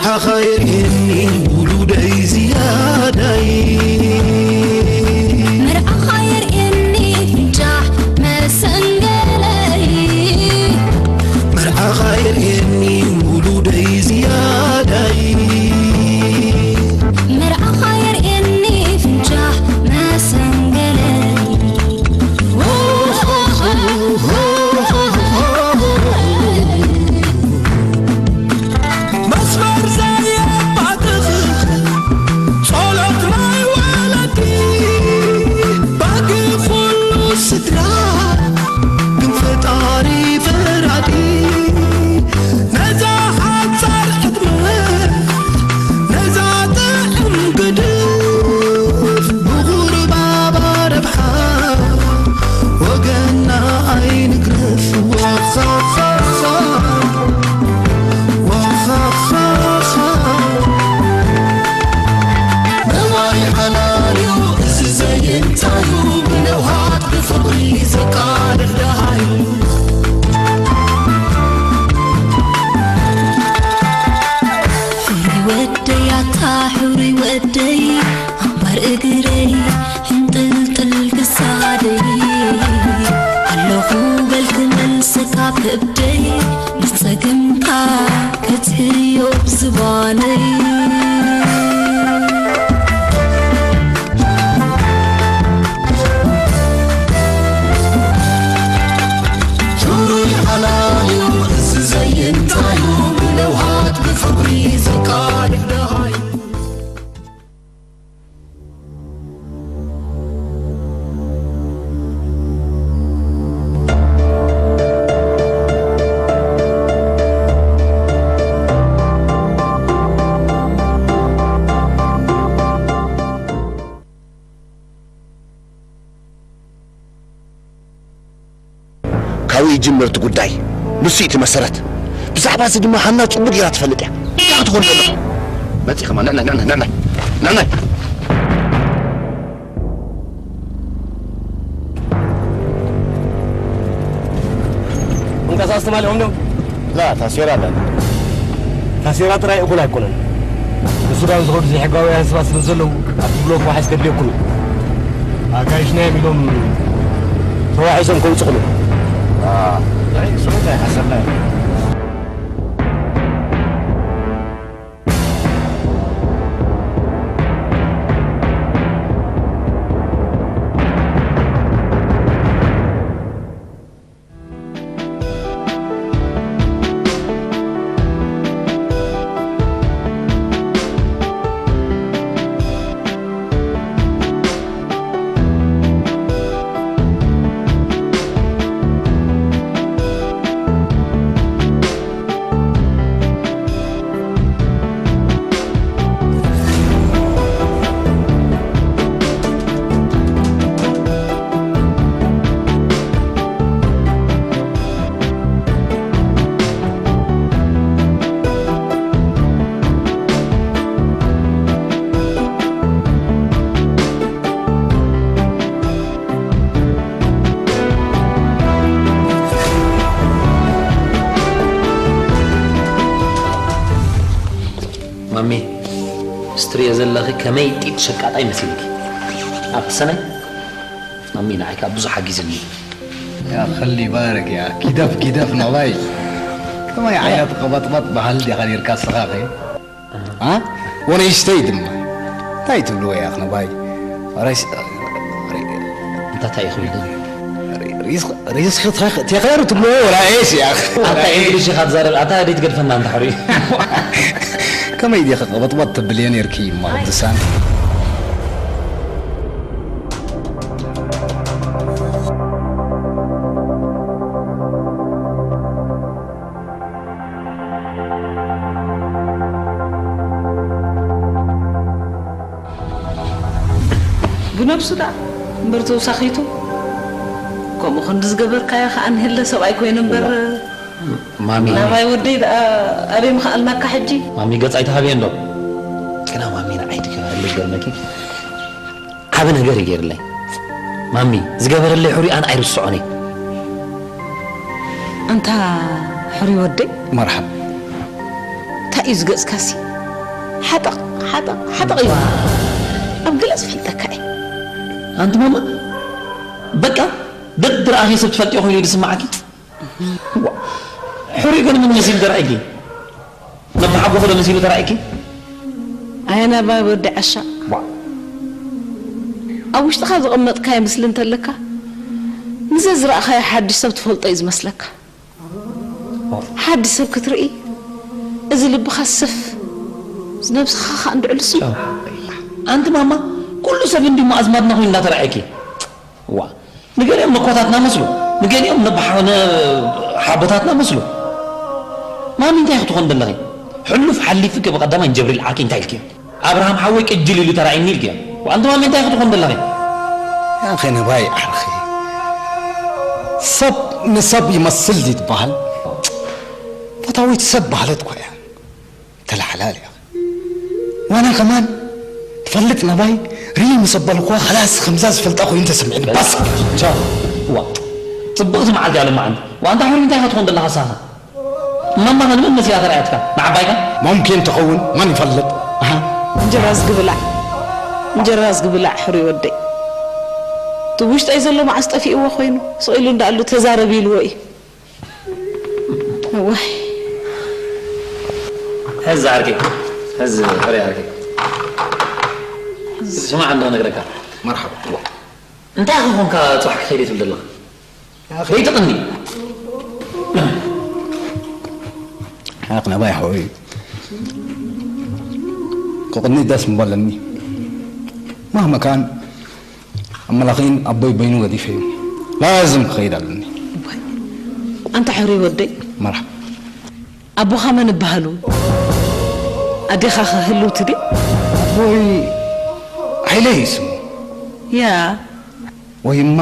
መርዓኻ የርእየኒ ውሉደይ ዝያዳይ። መርዓኻ የርእየኒ ፍንጫሕ መሰንገለይ። መርዓኻ የርእየኒ ውሉደይ ዝያዳይ። መርዓኻ የርእየኒ ፍንጫሕ መሰንገለይ። መስመር ዘየባትኽ ጸሎት ናይ ወለዲ፣ ባጊ ኩሉ ስድራ ግን ፈጣሪ ፈራዲ። ነዛ ሓጻር ዕድመ፣ ነዛ ጥዕም ግድፍ፣ ብቑርባባ ረብሓ ወገና ኣይንግረፍ። ዋኻኻኻ፣ ዋኻኻኻ። ነዋይ ሓላልዩ እዚ ዘይንታዩ፣ ብለውሃት ብፍቕሪ ዘቃልሕ ደሃዩ። ሕሩይ ወደይ ኣታ ሕሩይ ወደይ፣ ኣንባር እግረይ ሕንጥልጥል ክሳደይ፣ ኣለኹ በል ክመልሰካ ከብደይ፣ ንጸገምካ ክትሕዮ ብዝባነይ። ሕሩይ ሓላልዩ እዚ ዘይንታዩ፣ ብለውሃት ብፍቕሪ ዘቃልሕ ደሃዩ። ካብኡ ይጅምር እቲ ጉዳይ። ንሱ እዩ እቲ መሰረት። ብዛዕባ እዚ ድማ ሃና ጽቡቕ ጌራ ትፈልጥ እያ። እንታይ ክትኾን ዘለኻ? መጺ ከማን፣ ንዕናይ፣ ንዕናይ፣ ንዕናይ፣ ንዕናይ። ምንቀሳቐሲ ትማሊ ኦም ዶ? ላ፣ ታሴራ ኣላ። ታሴራ ጥራይ እኹል ኣይኮነን። ንሱዳን ዝኸዱ ዘይሕጋውያን ሰባት ስለ ዘለዉ፣ ኣብቲ ብሎክ ዋሕስ ከድልየኩም እዩ። ኣጋይሽና እዮም ኢሎም ተዋሒሶም ከውጽኹም እዮም። ኣይ፣ ንሱ እንታይ ሓሰብና እዩ። ማሚ፣ ስትሪዮ ዘለኺ ከመይ ጢጥ ሸቃጣይ መሲልኪ? ኣብ ሰናይ ማሚ ንዓይ ከኣ ብዙሕ ሓጊዝኒ። ያ ኸሊ ባረክ ያ ጊደፍ ጊደፍ ናባይ። ከማይ ዓይነት ቐበጥበጥ ባህል ዲኻ ኔርካ ስኻ ኸ? ኣ? ወነይስተይ ድማ። እንታይ ትብልዎ ያኽ ነባይ? ሬስ-፣ እንታይ እንታይ ኢኹም ኢኹም? ሪስክ፣ ሪስክ ተኸ-፣ ተኸይሩ ትብልዎ ወላ ኤስ ያኽ። ኣታ እንግሊሽ ኢኻ ትዛረብ፣ ኣታ ደይ ትገድፈና እንተ ሕሩይ። ከመይ ዲኻ ቐበጥበጥ ትብልዮ ኔርኪ እማ ቅዱሳን? ብነብሱ ደኣ እምበር ተውሳኺቱ፣ ከምኡ ክንዲ ዝገበርካዮ ከኣ ንህለ ሰብኣይ ኮይነ እምበር፣ ማሚ። ናባይ ወደይ ደኣ ኣበይ ምኸኣልናካ ሕጂ? ማሚ፣ ገጽ ኣይትሃብዮ እንዶ። ግና ማሚ፣ ንዓይ ትገበረለይ ዝገርመኪ። ዓቢ ነገር እዩ ገይርለይ። ማሚ፣ ዝገበረለይ ሕሩይ ኣነ ኣይርስዖን እየ። ኣንታ ሕሩይ ወደይ። መርሓባ። እንታይ እዩ ዝገጽካሲ? ሓጠቕ ሓጠቕ ሓጠቕ እዩ። ኣብ ገለ ዝፈልጠካ እየ። ኣንቲ ማማ፣ በቃ ደድረኣኺ ሰብ ትፈልጥዮ ኮይኑ እዩ ዝስምዓኪ። ዋ፣ ሕሩይ ግን ምን መሲሉ ተራእይኪ? ነብሓጎ ዶ መሲሉ ተራእይኪ? ኣየና ባይ ወዲ ዓሻ። ዋ። ኣብ ውሽጥኻ ዘቐመጥካዮ ምስሊ እንተለካ፣ ንዘዝረኣኻዮ ሓድሽ ሰብ ትፈልጦ እዩ ዝመስለካ። ሓድሽ ሰብ ክትርኢ፣ እዚ ልብኻ ሰፍ፣ ነብስኻ ኸኣ እንድዕልሱ። ኣንቲ ማማ፣ ኩሉ ሰብ እንዲሞ ኣዝማድና ኮይኑ እናተራእየኪ። ዋ፣ ንገሊኦም ነኮታትና መስሉ፣ ንገሊኦም ነባሓ-፣ ነ-፣ ሓቦታትና መስሉ። ማሚ፣ እንታይ ክትኾን ዘለኺ? ሕሉፍ ሓሊፍኪ ብቐዳማይ ንጀብሪል ዓርኪ እንታይ ኢልክዮ? ኣብርሃም ሓወይ ቅጅል ኢሉ ተራእየኒ ኢልክዮ። ኣንቲ ማሚ፣ እንታይ ክትኾን ዘለኺ? ያኺ ነባይ ዓርኺ፣ ሰብ ንሰብ ይመስል ድዩ ትበሃል? ፈታዊት ሰብ በሃለት እኮ እያ። ተለሓላል እያ። ዋና ከማን ትፈልጥ ነባይ ርኢ ምስ ኣበልኩዋ፣ ኸላስ ከምዛ ዝፈልጣ ኮይኑ ተሰሚዕኒ። ባስ። ቻው። ዋ፣ ጽብቕቲ መዓልቲ እያ ሎማዓንቲ። ዋ፣ ኣንታ ሕሩይ እንታይ ክትኾን ዘለኻ ሳኻ? ማማ ከ ንመን መሲላ ተራእያትካ? ንዓባይካ? ሙምኪን ትኸውን፣ መን ይፈልጥ? ኣሃ። እንጀራ ዝግብላዕ፣ እንጀራ ዝግብላዕ ሕሩይ ወደይ። እቲ ውሽጠይ ዘሎ መዓስ ጠፊእዎ ኮይኑ፣ ስቕ ኢሉ እንዳኣሉ ተዛረብ ኢልዎ እዩ። እዋይ። ሕዚ ዓርከይ፣ ሕዚ ሕሩይ ዓርከይ። ስማዕ እንዶ ነግረካ። መርሓባ። እንታይ ክኾንካ ጽባሕ ክኸይድ ትብል ዘለኻ? ለይቲ ቅኒ። ሓቅ ነባይ ሓወይ። ክቕኒ ደስ ምበለኒ። ማህመካን ኣመላኺን ኣቦይ በይኑ ገዲፈ እዩ። ላዝም ክኸይድ ኣለኒ። እዋይ። ኣንታ ሕሩይ ወደይ። መርሓባ። ኣቦኻ መን እበሃሉ? ኣዴኻ ኸ ህልውቲ ድዩ? ኣቦይ ሃይለ እዩ ስሙ። ያ። ወይ እማ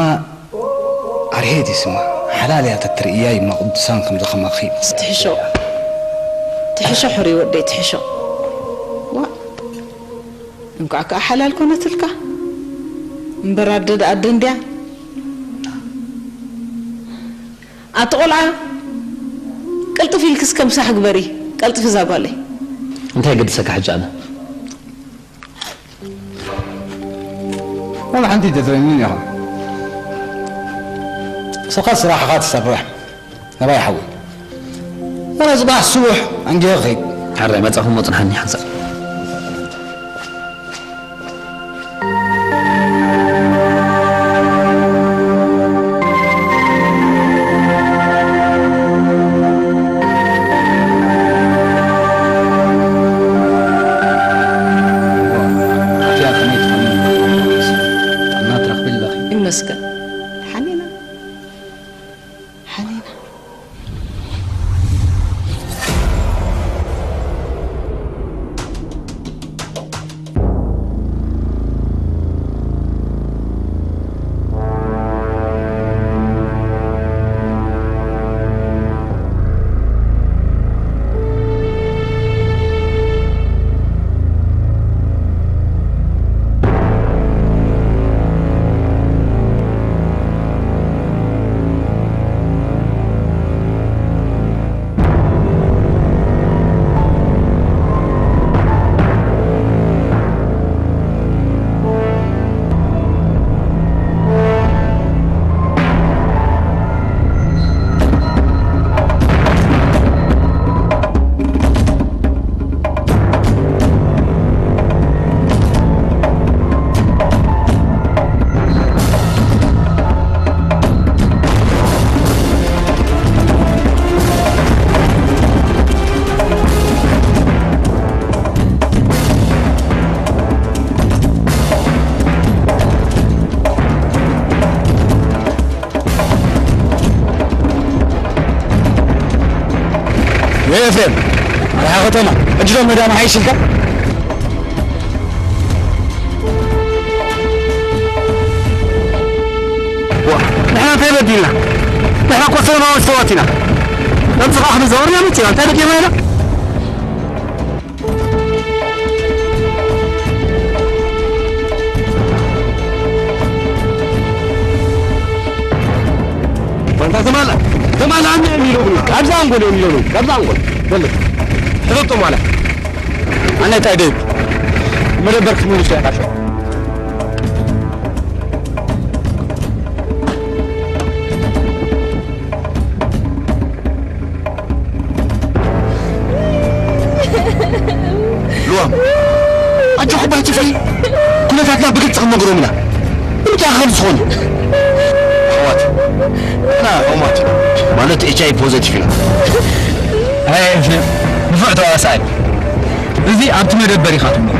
ኣርሄት እዩ ስማ። ሓላል እያ ተትርእያ እማ ቅዱሳን ከምዚ ከማኺ። ትሕሾ። ትሕሾ ሕሩይ ወደይ ትሕሾ። ዋ። እንኳዕ ከኣ ሓላል ኮነትልካ። እምበር ኣደ ደኣ ኣደ እንድያ። ኣቲ ቆልዓ፣ ቅልጥፍ ኢልኪ እስከ ምሳሕ ግበሪ። ቀልጥፊ እዛ ጓለይ። እንታይ የገድሰካ ሕጂ ኣነ? ዋላ ሓንቲ ኣይተትረኒን ኢኻ። ንስኻ ስራሕኻ ትሰርሕ። ነባይ ሓወይ። ዋላ ጽባሕ ስቡሕ ኣንጊሀ ክኸይድ። ሕራይ መጻኹሞ ጽንሓኒ ሓንሳብ። ኣትያ ከመይ ትኾኒ? ጥዕና ትረኽቢ ኣለኺ? ይመስገን። ሓኒና። ሓኒና። ወይ ኤፍሬም፣ ኣርሓ ከተማ፣ ሕጂ ዶ ሜዳ መሓይሽ ኢልካ? ዋ፣ ንሕና እንታይ በዲልና? ንሕና እኮ ሰላማዊ ሰባት ኢና። ከምዚ ኸዓ ክንዛወር ኢና መፂና። እንታይ በዲልና ኢና? ባንታ ተማላ፣ ተማላ ኣነ እዮም ኢሎምኒ። ካብዛ ኣንጎል እዮም ኢሎምኒ። ካብዛ ኣንጎል። በል። ሕተቶም ዋላ። ኣነ እንታይ ደብ መደበር ክትምልሱ ኢኻ። ልዋም፣ ኣጆኹም ኣይትፍሪ። ኩነታትና ብግልጺ ክንነግሮም ኢና። እንታይ ከም ዝኾነ። ኣሕዋት፣ ንሕና ሕሙማት ኢና። ማለት ኤች ኣይ ቪ ፖዘቲቭ ኢና። ኣይ፣ ኤፍሬም፣ ንፉዕ ተዋሳኣይ። እዚ ኣብቲ መደበር ኢኻ ትብሎ።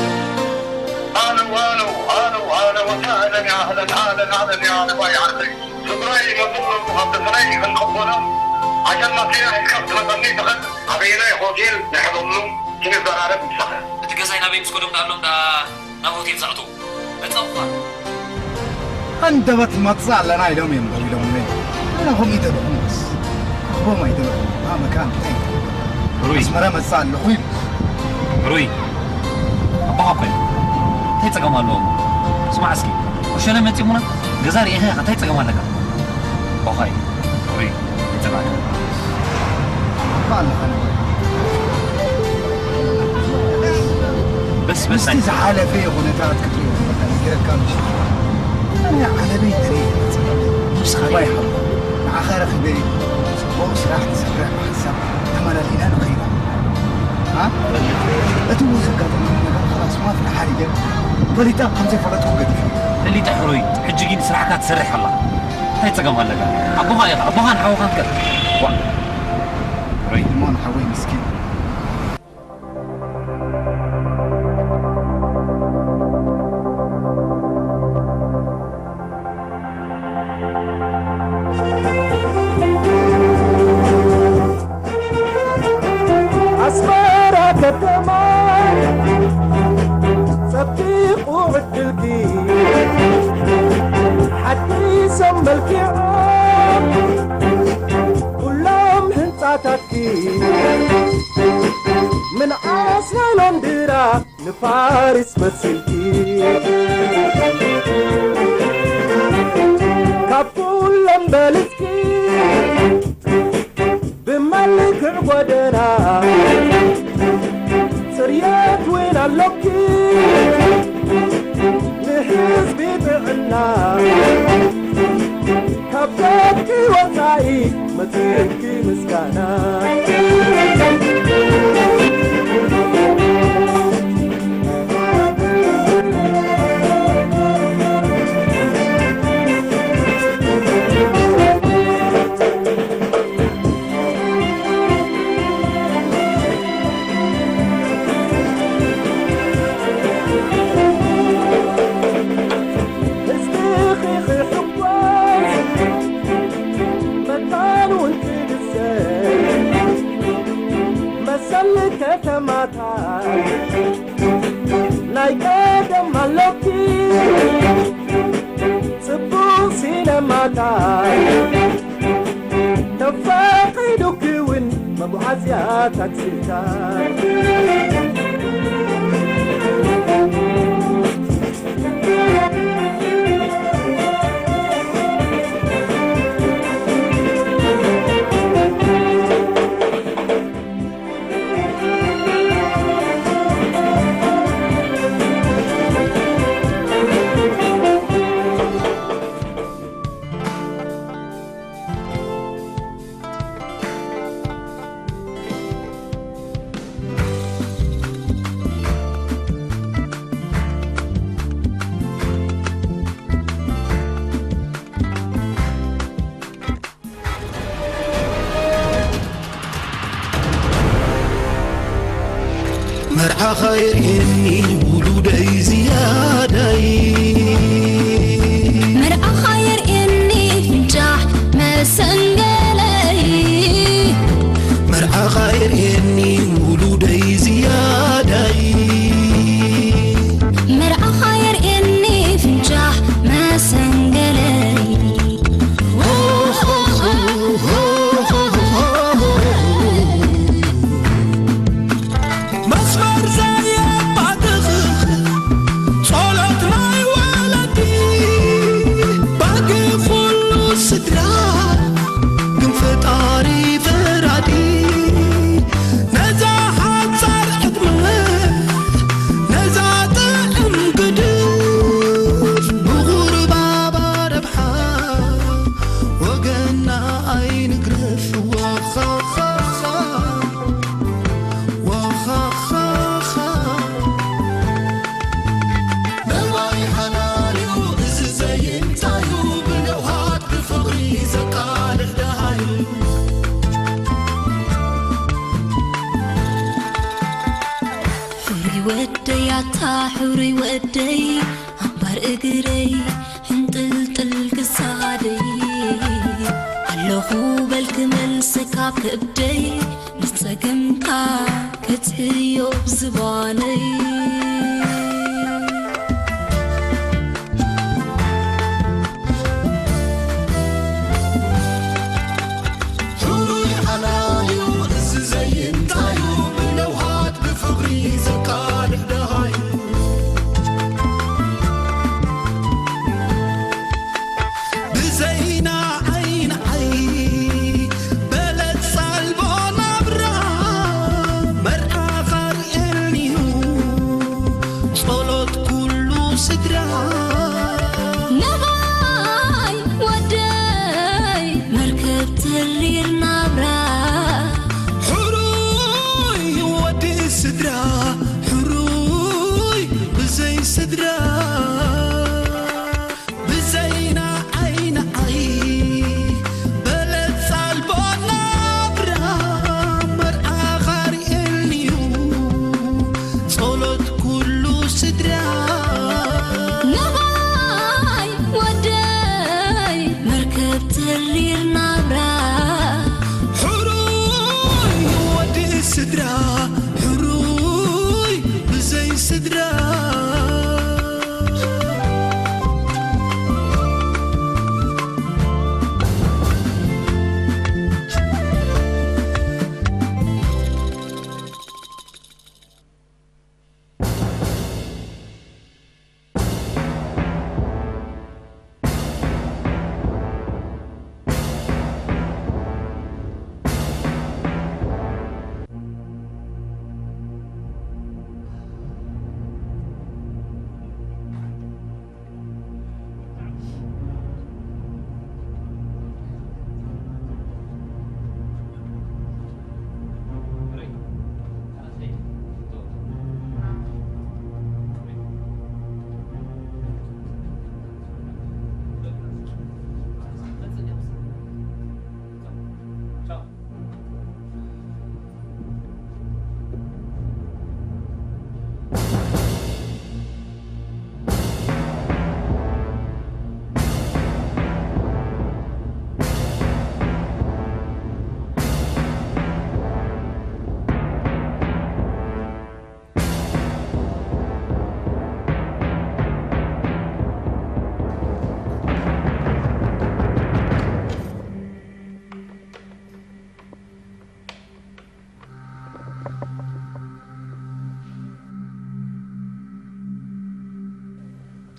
أهلا وأهلا وأهلا وأهلا وسهلا، يا أهلا، أهلا، أهلا، يا رباعي عربي. ትግራይ ይመፁ ኣለዉ፣ ኣብ ደፈናይ ክንቕበሎም። ዓሸን ማኪና ሒዝካ ክትመፀኒ ትኽእል። ኣበየናይ ሆቴል ንሕለሉ ክንዘራረብ ንሳኸ። እቲ ገዛይ ናበይ ምስ ከዶም ደኣ ኣሎም ደኣ ናብ ሆቴል ዘእትዉ። መጻኹኻ። ሃንደበት ንመጽእ ኣለና ኢሎም እዮም ደዊሎምለይ። ኣነ ከምኡ ይደለኹምስ ክቦም ኣይደለኹም። ኣ መካን እንታይ? ሩይ። ኣስመራ መጽእ ኣለኹ ኢሉ። ሩይ። ኣቦኻ እኮ እዩ። እንታይ ጸገም ኣለዎ? ስማዕ እስኪ። ቁሸለ መጺኡና ገዛ ርኢኻ ኢኻ። እንታይ ጸገም ኣለካ? ኣቦኻ እዩ። ሩይ። እንታይ ጸገም ኣለካ? እባ ኣለኻ ንበል። በስ፣ በስ፣ ምስቲ ኣይ- ዝሓለፈ ኩነታት ክትሪኦ ከለኻ ነጊረካ ምሽ? ኣነ ዓለመይ ተሪኤ መጽእ። ነብስኻ ኣባይ ሓው፣ ንዓኻ ረኺበ ጽቡቕ ስራሕ ንሰርሕ ብሓሳብ ተመላሊእና ንኸይድ ኣለና። ሃ? እቲ እውን ዘጋጠመኒ ነገር ኸላስ ማፍ ንሓዲገ ፈሊጠ ከም ዘይፈለጥኩ ገዲፈ። ፈሊጠ ሕሩይ፣ ሕጂ ግን ስራሕካ ትሰርሕ ኣላ። እንታይ ጸገም ኣለካ? ኣቦኻ ኢኻ፣ ኣቦኻን ሓውኻን ከ? ዋ። ሮይ። እሞ ንሓወይ ምስኪን። ኣስመራ ከተማ ጸቢቑ ዕድልኪ ሓዲሶም መልኪዖም ኩሎም ህንጻታትኪ ምንዓስ ናይ ሎንድራ ንፋሪስ መሲልኪ ካብ ኩሎም በልጽኪ ብመልክዕ ጎደና ጽርየት እውን ኣሎኪ ንህዝቢ ጥዕና ካብ ደቂ ወጻኢ መጺእኪ ምስጋና። ህዝብኺ ክሕጎስ መታን እውን ክድሰት መሰል ከተማታት ናይ ቀደም ኣሎኪ ጽቡቕ ሲነማታት ተፈቒዱኪ እውን መጓዓዝያ ታክሲታት። መርዓኻ የርእየኒ ውሉደይ ዝያዳይ። መርዓኻ የርእየኒ ፍንጫሕ መሰንገለይ። መርዓኻ የርእየኒ ውሉደይ ዝያዳይ። መርዓኻ የርእየኒ ፍንጫሕ መሰንገለይ። መስመር ዘየባትኽ ጸሎት ናይ ወለዲ። ወደይ ኣታ ሕሩይ ወደይ ኣምባር እግረይ ሕንጥልጥል ክሳደይ ኣለኹ በልክ መልሲ ካብ ከብደይ ንጸገምካ ከጽህዮ ዝባነይ ሕሩይ ሓላልዩ እዚ ዘይንታዩ ብለውሃት ብፍቕሪ ዘቃልሕ ደሃዩ ብዘይና ዓይንዓይ በለጻ ኣልቦ ናብራ መርዓ ኻርእየልንዩ ጸሎት ኩሉ ስድራ ነባይ ወደይ መርከብ ተሪር ናብራ ሕሩይ ወዲ ስድራ ሕሩይ ብዘይ ስድራ ብዘይና ዓይንዓይ በለጻ ኣልቦ ናብራ መርዓ ኻርእየልንዩ ጸሎት ኩሉ ስድራ ነባይ ወደይ መርከብ ተሪር ናብራ ሕሩይ ወዲ ስድራ ሕሩይ ብዘይ ስድራ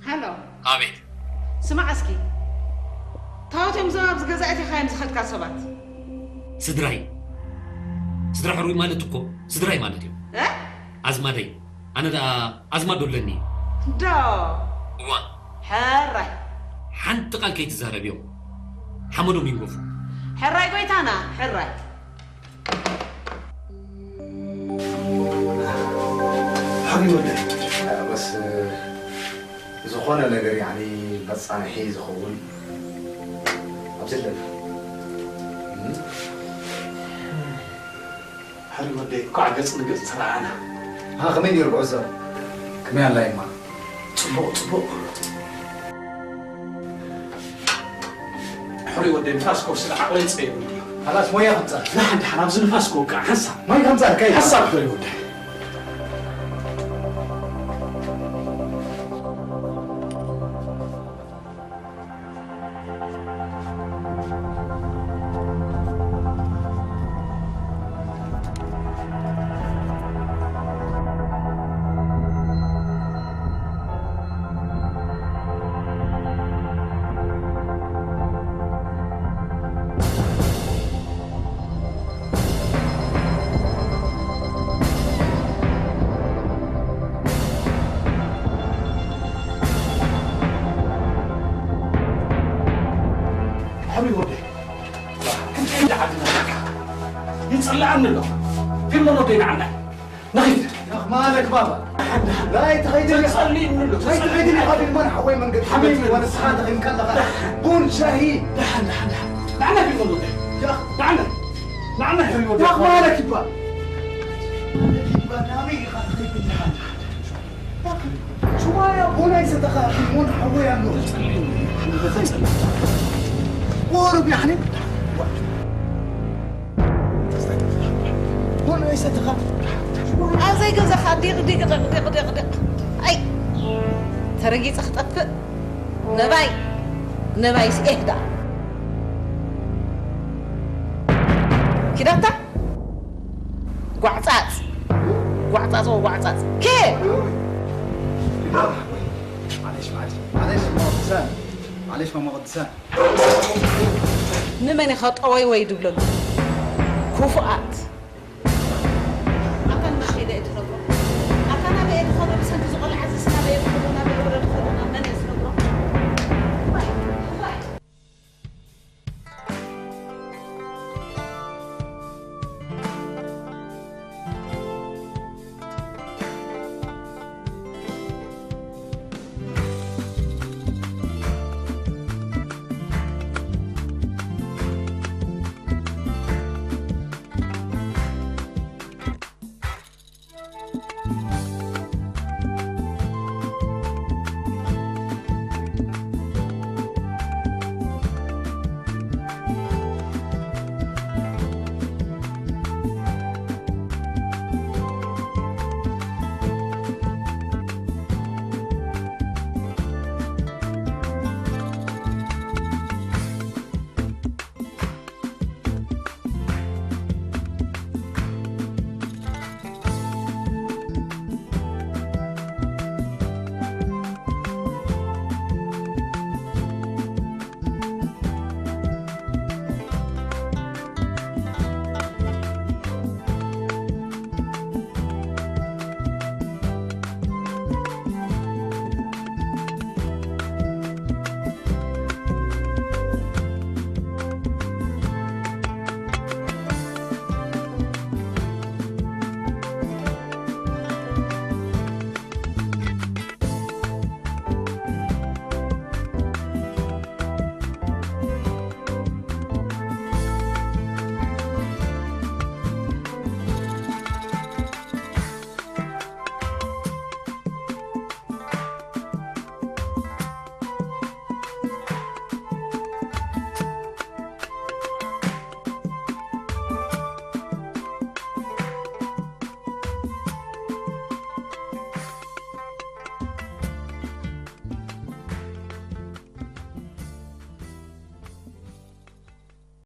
ሃሎ። ኣቤት። ስማዕ እስኪ። ታወት እዮም እዞም ኣብዚ ገዛ ኣእቲኻዮም ዝኸድካ ሰባት? ስድራይ። ስድራ ሕሩይ ማለት እኮ ስድራይ ማለት እዩ። እ? ኣዝማደይ። ኣነ ደኣ ኣዝማዶ ኣለኒ። ዶ? እዋ። ሕራይ። ሓንቲ ቃል ከይትዛረብዮም። ሓመዶም ይንገፉ። ሕራይ ጎይታና፣ ሕራይ። ሓቢብ ወደይ፣ በስ ዝኾነ ነገር ያኒ መጻንሒ ዝኸውን ኣብዚ ኣለና። ሓቢብ ወደይ፣ እንኳዕ ገጽ ንገጽ ተረኣና። ሃ፣ ከመይ ነይሩ ጉዕዞ? ከመይ ኣላ ይማ? ጽቡቕ፣ ጽቡቕ። ሕሩይ ወደይ፣ ንፋስ ከውስድ ዓቕለይ ጸይሩ። ሓላስ ሞያ ከምጻ። ደሓን፣ ደሓን፣ ኣብዚ ንፋስ ክወቅዕ፣ ሓንሳብ። ማይ ከምጻ፣ ከይ ሓንሳብ፣ ሕሩይ ወደይ። ሕሩይ ወደይ፣ ክንከይድ ዓድና ይጸልኣኒ ኣሎ። ፊልሞን ወደይ ንዓና። ንኺድ። ያኽ ማለክ ባባ። ናይ ትኸይድን ኢኻ። ተጸሊእኒ ኣሎ፣ ናይ ትኸይድን ኢኻ። ተጸሊእኒ። ፊልሞን ሓወይ መንገዲ ሓመይ ሓመይ መንገዲ። ወንስኻ ተኸይድ ከለኻ ቡን ሻሂ። ደሓን፣ ደሓን፣ ደሓን። ንዓና ፊልሞን ወደይ። ያኽ። ንዓና። ንዓና ሕሩይ ወደይ። ያኽ ማለክ ይባል። ማለክ ይባል። ናበይ ኢኻ ትኸይድ? ደሓን፣ ደሓን። ሽዋያ ቡና ይሰተኻ ቡን ሓወይ ኣሎ። ወሩ ቢያሕኒ ቡን ይሰተኻ። ኣብ ዘይገዛኻ ዲቕ ዲቕ ዲቕ ዲቕ ዲቕ ዲቕ። ኣይ ተረጊጸ ክጠፍእ ነባይ ነባይስ ኤህ ደኣ ኪዳታ ጓዕጻጽ ጓዕጻጽ ጓዕጻጽ ኬ معلش معلش معلش ماما قدسان معلش ماما قدسان ንመን ኢኻ ጠወይ ወይ ድብለሉ ክፉኣት